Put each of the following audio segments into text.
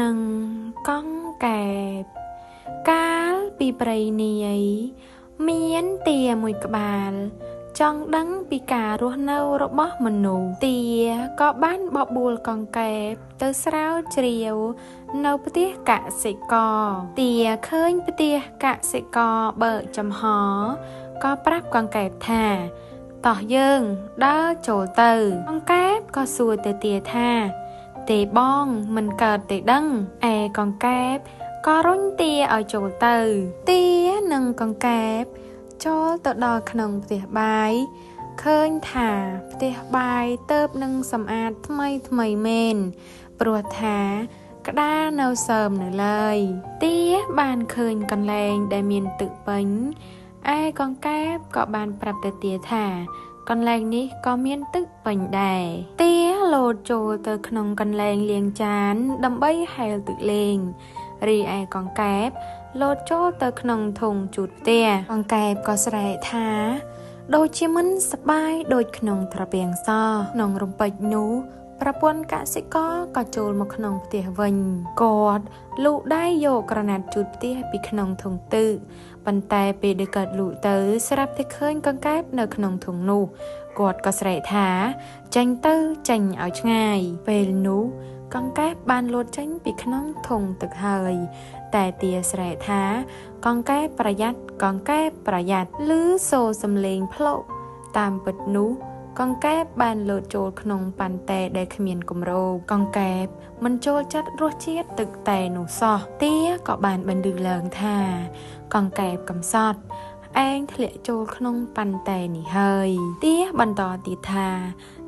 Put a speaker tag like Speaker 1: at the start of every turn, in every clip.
Speaker 1: និងកង្កែបកាលពីព្រៃនាយ មានទាមួយក្បាល ចង់ដឹងពីការរស់នៅរបស់មនុស្សទាក៏បានបបួលកង្កែបទៅស្រាវជ្រាវនៅផ្ទះកសិករទាឃើញផ្ទះកសិករបើកចំហក៏ប្រាប់កង្កែបថាតោះយើងដើរចូលទៅកង្កែបក៏សួរទៅទាថាទេបងមិនកើតទេដឹងឯកង្កែបក៏រុញទាឲ្យចូលទៅទានិងកង្កែបចូលទៅដល់ក្នុងផ្ទះបាយឃើញថាផ្ទះបាយទៅបនឹងសម្អាតថ្មីថ្មីមែនព្រោះថាក្តារនៅសើមនៅឡើយទាបានឃើញកន្លែងដែលមានទឹកពេញឯកង្កែបក៏បានប្រាប់ទៅទាថាកន្លែងនេះក៏មានទឹកពេញដែរទាលោតចូលទៅក្នុងកន្លែងលាងចានដើម្បីហែលទឹកលេងរីឯកង្កែបលោតចូលទៅក្នុងធុងជូតផ្ទះកង្កែបក៏ស្រែកថាដូចជាមិនសប្បាយដូចក្នុងត្រពាំងសក្នុងរំពេចនោះប្រពន្ធកសិករក៏ចូលមកក្នុងផ្ទះវិញគាត់លូកដៃយកក្រណាត់ជូតផ្ទះពីក្នុងធុងទឹកប៉ុន្តែពេលដែលគាត់លូកទៅស្រាប់តែឃើញកង្កែបនៅក្នុងធុងនោះគាត់ក៏ស្រែកថាចេញទៅចេញឲ្យឆ្ងាយពេលនោះកង្កែបបានលោតចេញពីក្នុងធុងទឹកហើយតែទាស្រែកថាកង្កែបប្រយ័ត្នកង្កែបប្រយ័ត្នឮសូរសំឡេងផ្លុកតាមពិតនោះកង្កែបបានលោតចូលក្នុងប៉ាន់តែដែលគ្មានគម្របកង្កែបមិនចូលចិត្តរសជាតិទឹកតែនោះសោះទាក៏បានបន្លឺឡើងថាកង្កែបកំសត់ឯងធ្លាក់ចូលក្នុងប៉ាន់តែនេះហើយទាបន្តទៀតថា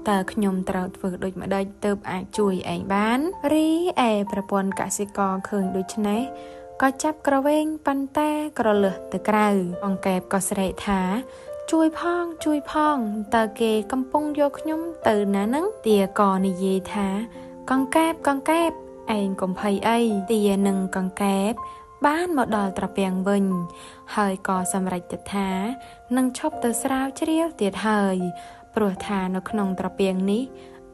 Speaker 1: តើខ្ញុំត្រូវធ្វើដូចម្ដេចទើបអាចជួយឯងបានរីឯប្រពន្ធកសិករឃើញដូច្នេះក៏ចាប់ក្រវែងប៉ាន់តែក្រលើសទៅក្រៅកង្កែបក៏ស្រែកថាជួយផងជួយផងតើគេកំពុងយកខ្ញុំទៅណានឹងទាក៏និយាយថាកង្កែបកង្កែបឯងកុំភ័យអីទានិងកង្កែបបានមកដល់ត្រពាំងវិញហើយក៏សម្រេចចិត្តថានឹងឈប់ទៅស្រាវជ្រាវទៀតហើយព្រោះថានៅក្នុងត្រពាំងនេះ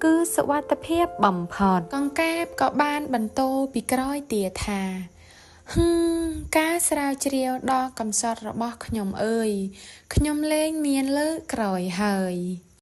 Speaker 1: គឺសុវត្ថិភាពបំផុតកង្កែបក៏បានបន្ទោពីក្រោយទាថាការស្រាវជ្រាវដ៏កំសត់របស់ខ្ញុំអើយខ្ញុំលែងមានលើកក្រោយហើយ។